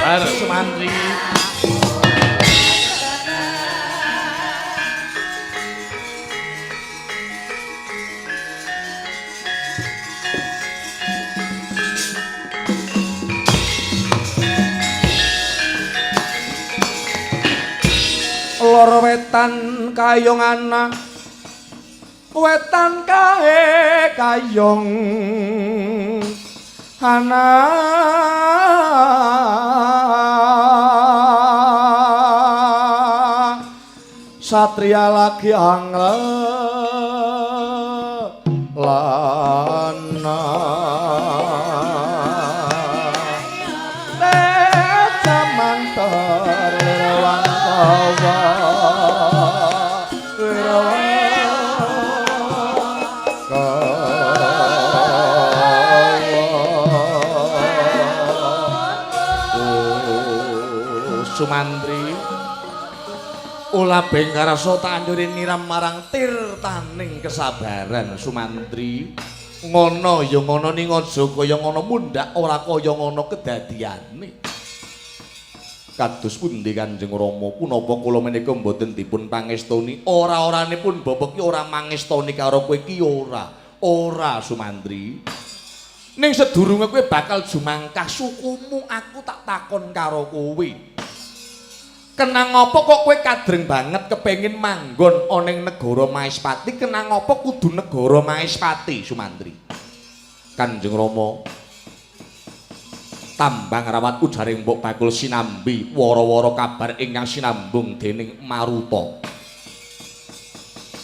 Sabar Sumantri. Lor wetan kayong anak, wetan kae kayong anak, satria lagi angle lana. Sumantri, ula bengkarasa tak anjuri niram marang tirtaning kesabaran. Sumantri, ngono ya ngono ning aja kaya ngono, mundhak ora kaya ngono kedadiane. Kados pundi Kanjeng Rama, punapa kula menika mboten dipun pangestoni? Ora-oranipun bapa ki ora mangestoni karo kowe ki ora. Ora Sumantri, ning sedurunge kowe bakal jumangkah sukumu aku tak takon karo kowe. Kenang apa kok kowe kadreng banget kepengin manggon ana ing negara Maespati? Kenang apa kudu negara Maespati, Sumantri? Kanjeng Rama, tambang rawat ujaring mbok bakul sinambi wara-wara kabar ingkang sinambung dening Maruta.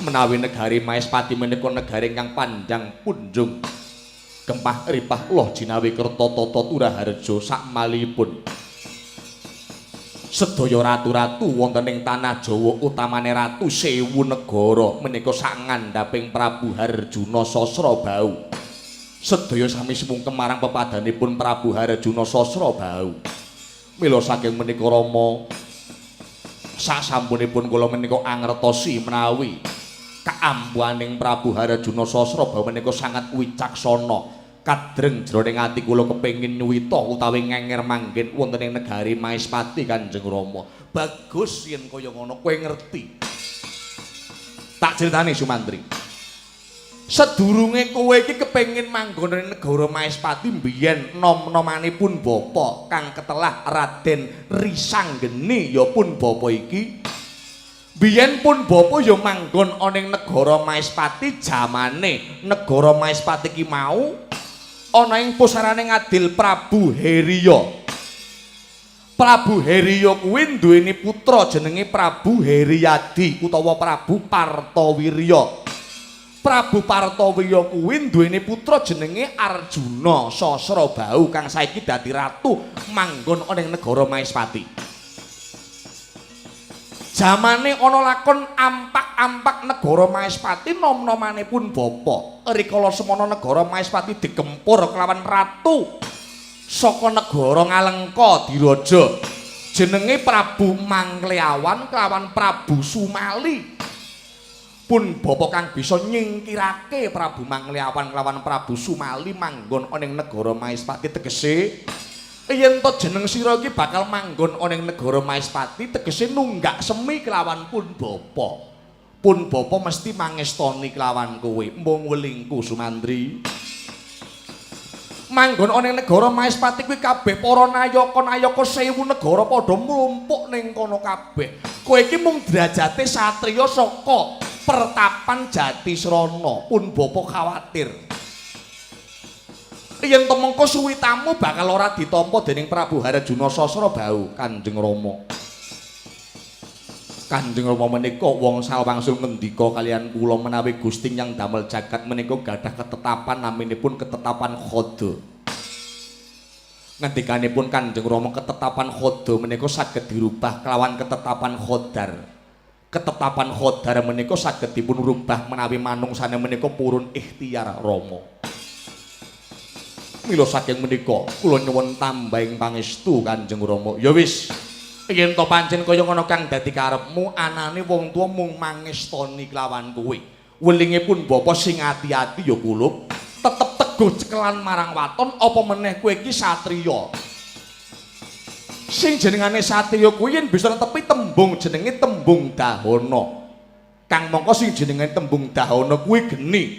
Menawi negari Maespati menika negari ingkang panjang punjung gempah ripah loh jinawi kerta tata turaharja sakmalipun. Sedaya ratu-ratu wonten ing tanah Jawa utamane ratu sewu negara menika sak ngandhaping Prabu Harjuna Sasrabau. Sedaya sami sumungkem marang pepadhanipun Prabu Harjuna Sasrabau. Mila saking menika Rama, sasampunipun kula menika angertosi menawi kaampuhaning Prabu Harjuna Sasrabau menika sangat wicaksana. Kadreng jroning ati kula kepengin nyuwita utawi ngenger manggen wonten ing negari Maespati Kanjeng Rama. Bagus yen kaya ngono kowe ngerti. Tak critani Sumantri. Sedurunge kowe iki kepengin manggon ing negara Maespati mbiyen nom-nomanipun bapa kang ketelah Raden Risanggeni ya pun bapa iki. Biyen pun bapa ya manggon ana ing negara Maespati jamane negara Maespati ki mau ana ing pusarane ngadil Prabu Heriya. Prabu Heriya kuwi duweni putra jenenge Prabu Heriyadi utawa Prabu Partawirya. Prabu Partawirya kuwi duweni putra jenenge Arjuna Sasrabau kang saiki dadi ratu manggon ana ing negara Maespati. Jamane ana lakon ampak-ampak negara Maespati nom-nomane pun bapa. Rikala semono negara Maespati digempur kelawan ratu saka negara Ngalengka Diraja. Jenenge Prabu Mangleawan kelawan Prabu Sumali. Pun bapa kang bisa nyingkirake Prabu Mangleawan kelawan Prabu Sumali manggon ana ing negara Maespati, tegese yen to jeneng sira iki bakal manggon ana ing negara Maespati tegese nunggak semi kelawan pun bapa. Pun bapa mesti mangestoni kelawan kowe. Mung welingku Sumantri. Manggon ana ing negara Maespati kuwi kabeh para nayaka-nayaka sewu negara padha mlumpuk ning kono kabeh. Kowe iki mung derajate satriya saka pertapan Jatisrana. Pun bapa khawatir yen to mengko suwitamu bakal ora ditampa dening Prabu Harjuna Sasrabau. Kanjeng Rama. Kanjeng Rama menika wong sawangsul ngendika kalian kula menawi Gusti yang damel jagat menika gadah ketetapan naminipun ketetapan khoda. Ngendikanipun Kanjeng Rama ketetapan khoda menika saged dirubah kelawan ketetapan khodar. Ketetapan khodar menika saged dipun rubah menawi manungsane menika purun ikhtiar Rama. Mila saking menika kula nyuwun tambahing pangestu Kanjeng Rama. Ya wis, yen to pancen kaya ngono kang dadi karepmu, anane wong tuwa mung mangestoni kelawan kowe. Welinge pun bapa sing ati-ati ya kulup, tetep teguh cekelan marang waton apa meneh kowe iki satriya. Sing jenengane satriya kuwi yen bisa netepi tembung jenenge tembung dahana. Kang mongko sing jenengane tembung dahana kuwi geni.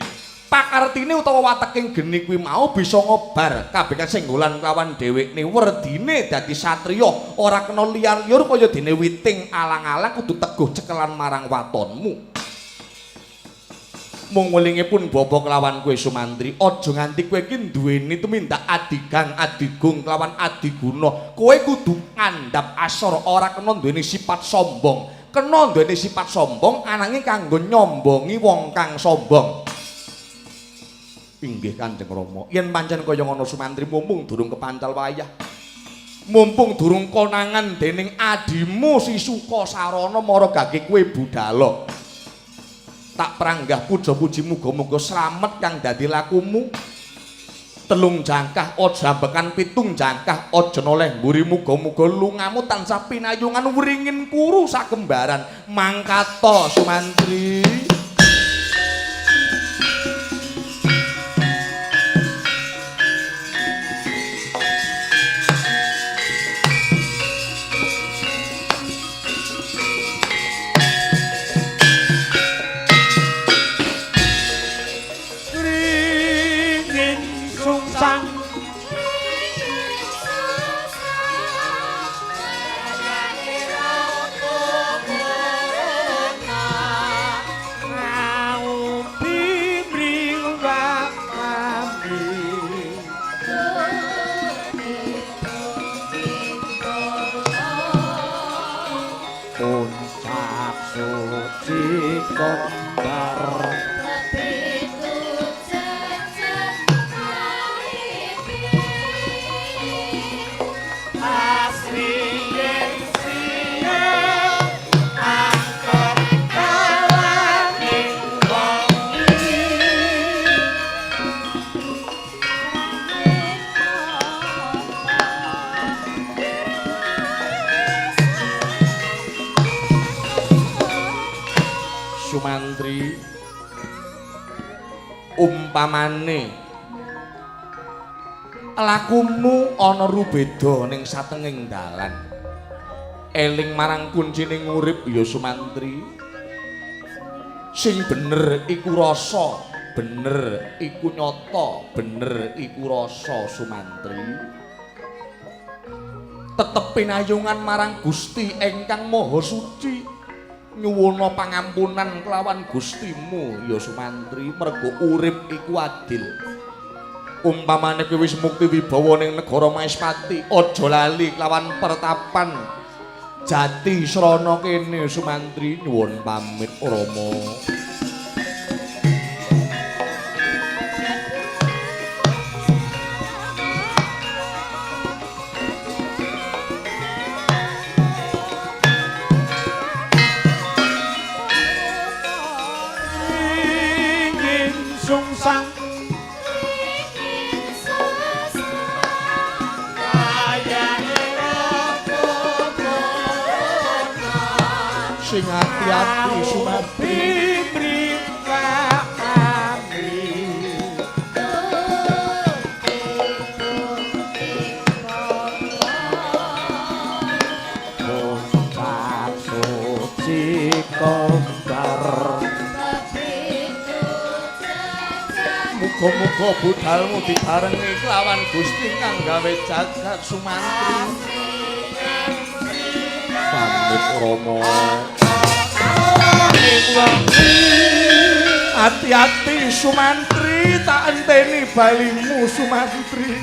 Pakartine utawa wateking geni kuwi mau bisa ngobar kabeh kasenggolan kelawan dhewekne werdine dadi satriya ora kena liar-liur kaya dene witing alang-alang kudu teguh cekelan marang watonmu. Mung welinge pun bapa kelawan kowe Sumantri, aja nganti kowe iki duweni tumindak adigang adigung kelawan adiguna. Kowe kudu ngandhap asor, ora kena duweni sifat sombong. Kena duweni sifat sombong ananging kanggo nyombongi wong kang sombong. Inggih Kanjeng Rama, yen pancen kaya ngono Sumantri mumpung durung kepancal wayah. Mumpung durung konangan dening adimu si Suka Sarana mara gage kowe budala. Tak pranggah puja puji muga-muga slamet kang dadi lakumu. Telung jangkah aja ambekan pitung jangkah aja noleh mburi muga-muga lungamu tansah pinayungan wringin kuru sakembaran. Mangkata Sumantri. Sumantri, umpamane lakumu ana rubeda ning satenging dalan, eling marang kuncine urip ya Sumantri. Sing bener iku rasa, bener iku nyata, bener iku rasa Sumantri. Tetep pinayungan marang Gusti ingkang Maha Suci, nyuwuna pangampunan kelawan Gustimu ya Sumantri, mergo urip iku adil. Umpamane kowe wis mukti wibawa ning negara Maespati, aja lali kelawan pertapan Jati Srana kene Sumantri. Nyuwun pamit Rama. Sing ati-ati Sumantri. Muga-muga budalmu dibarengi kelawan Gusti kang gawe jagat Sumantri. Pamit Rama. Hati-hati Sumantri, tak enteni balimu Sumantri.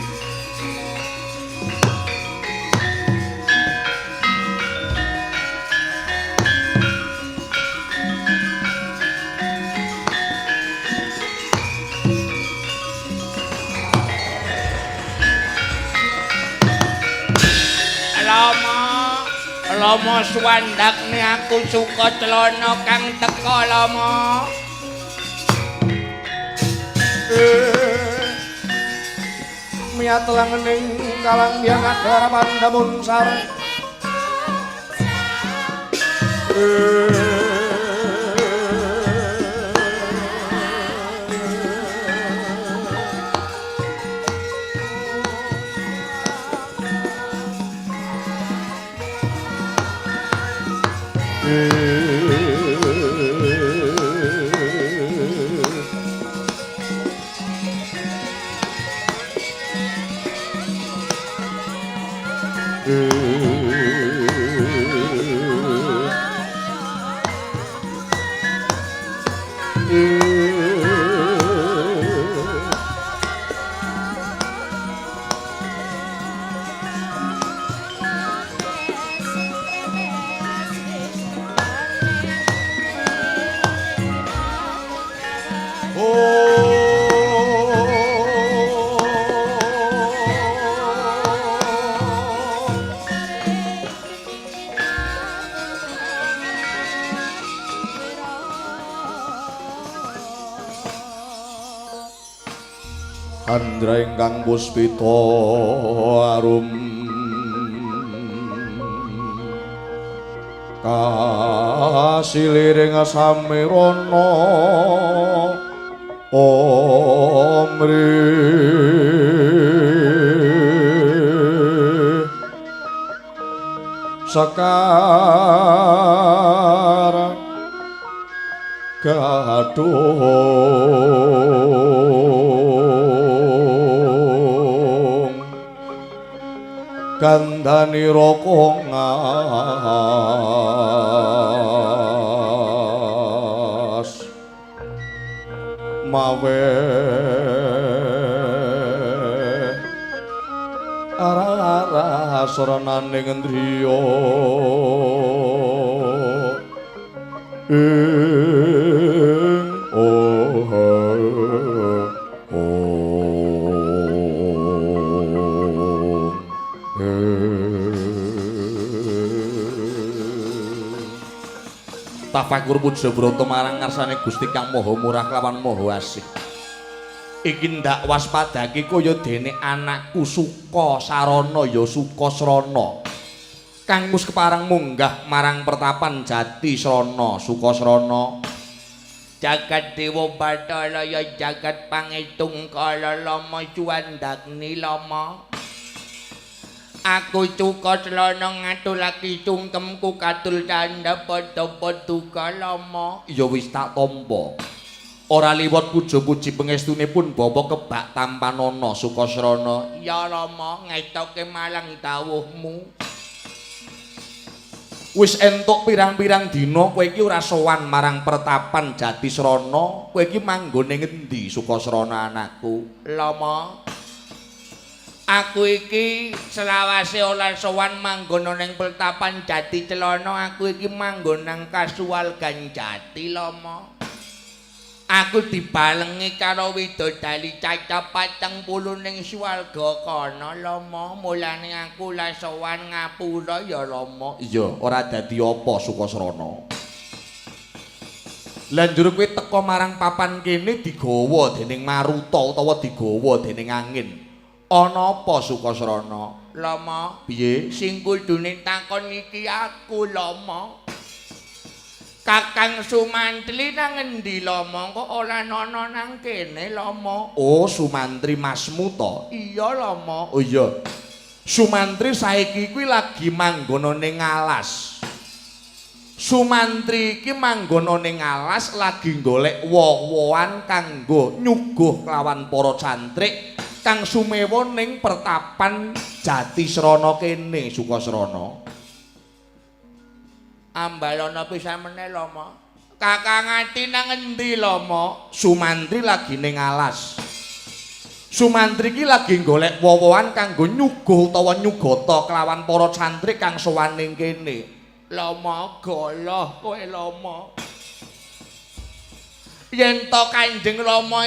Lama suwandakne aku suka celana kang teka lama. Miyat langening kalang yang agara pandamun sar. Andra ingkang puspita arum kasiliring samirana omri sekar gadung gandhanira kongas mawe ara-ara srananing ndriya ing Tafakur puja brata marang ngarsane Gusti Kang Maha Murah kelawan Maha Asih. Iki ndak waspadake kaya dene anakku Suka Sarana ya Suka Srana. Kang wis kepareng munggah marang pertapan Jati Srana Suka Srana. Jagat Dewa Bathara ya jagat pangitung kala lama cuwandagni lama. Aku Suka Srana ngatulaki sungkemku katul tandha padha paduka lama. Ya wis tak tampa. Ora liwat puja-puji pangestunipun Bapak kebak tampanana Suka Srana. Ya Rama ngetoke marang dawuhmu. Wis entuk pirang-pirang dina kowe iki ora sowan marang pertapan Jati Srana. Kowe iki manggone ngendi Suka Srana anakku? Lama, aku iki selawase ora sowan manggon ning pertapan Jati Celana, aku iki manggon nang Kasuwargan Jati Lama. Aku dibalengi karo widodari cacah 40 ning swarga kana Lama. Mulane aku ora sowan ngapura ya Rama. Iya, ora dadi apa Suka Srana. Lah njur kowe teka marang papan kene digawa dening maruta utawa digawa dening angin. Ana apa Suka Srana? Lama, piye? Sing kudune takon iki aku Lama. Kakang Sumantri nang endi Lama? Kok ora ana nang kene Lama? Oh, Sumantri masmu to? Iya Lama. Oh iya. Sumantri saiki kuwi lagi manggon ning alas. Sumantri iki manggon ning alas lagi golek woh-wohan kanggo nyuguh kelawan para cantrik kang sumewa ning pertapan Jati Srana kene Suka Srana. Ambalana pisan meneh Lama. Kakang Ati nang endi Lama? Sumantri lagi ning alas. Sumantri iki lagi golek woh-wohan kanggo nyuguh utawa nyugata kelawan para cantrik kang sowan ning kene. Lama goloh kowe Lama. Yen to Kanjeng Rama